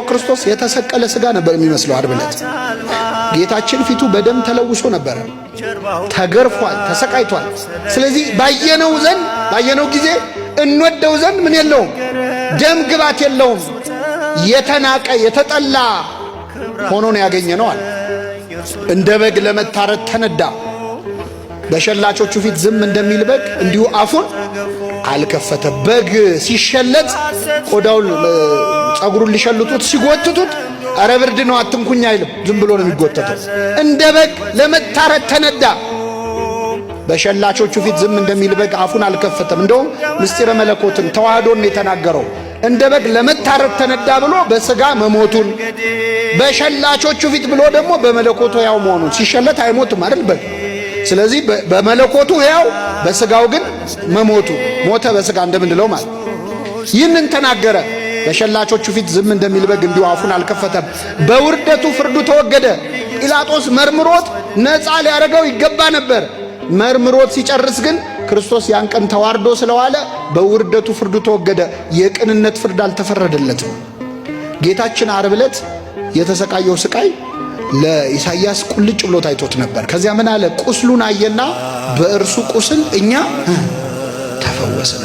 ክርስቶስ የተሰቀለ ስጋ ነበር የሚመስለው። ዓርብ ዕለት ጌታችን ፊቱ በደም ተለውሶ ነበረ። ተገርፏል፣ ተሰቃይቷል። ስለዚህ ባየነው ዘንድ ባየነው ጊዜ እንወደው ዘንድ ምን የለውም፣ ደም ግባት የለውም። የተናቀ የተጠላ ሆኖ ነው ያገኘነው አለ። እንደ በግ ለመታረድ ተነዳ። በሸላቾቹ ፊት ዝም እንደሚል በግ እንዲሁ አፉን አልከፈተ። በግ ሲሸለጥ ቆዳውን ጸጉሩን ሊሸልጡት ሲጎትቱት፣ ኧረ ብርድ ነው አትንኩኝ አይልም። ዝም ብሎ ነው የሚጎተተው። እንደ በግ ለመታረድ ተነዳ። በሸላቾቹ ፊት ዝም እንደሚል በግ አፉን አልከፈተም። እንደውም ምስጢረ መለኮትን ተዋህዶን የተናገረው እንደ በግ ለመታረድ ተነዳ ብሎ በስጋ መሞቱን፣ በሸላቾቹ ፊት ብሎ ደግሞ በመለኮቱ ያው መሆኑን። ሲሸለት አይሞትም አይደል በግ። ስለዚህ በመለኮቱ ሕያው በስጋው ግን መሞቱ፣ ሞተ በስጋ እንደምንለው ማለት ይህንን ተናገረ። በሸላቾቹ ፊት ዝም እንደሚል በግ እንዲሁ አፉን አልከፈተም። በውርደቱ ፍርዱ ተወገደ። ጲላጦስ መርምሮት ነፃ ሊያደርገው ይገባ ነበር። መርምሮት ሲጨርስ ግን ክርስቶስ ያን ቀን ተዋርዶ ስለዋለ በውርደቱ ፍርዱ ተወገደ። የቅንነት ፍርድ አልተፈረደለትም። ጌታችን ዓርብ ዕለት የተሰቃየው ስቃይ ለኢሳይያስ ቁልጭ ብሎ ታይቶት ነበር። ከዚያ ምን አለ? ቁስሉን አየና በእርሱ ቁስል እኛ ተፈወስን።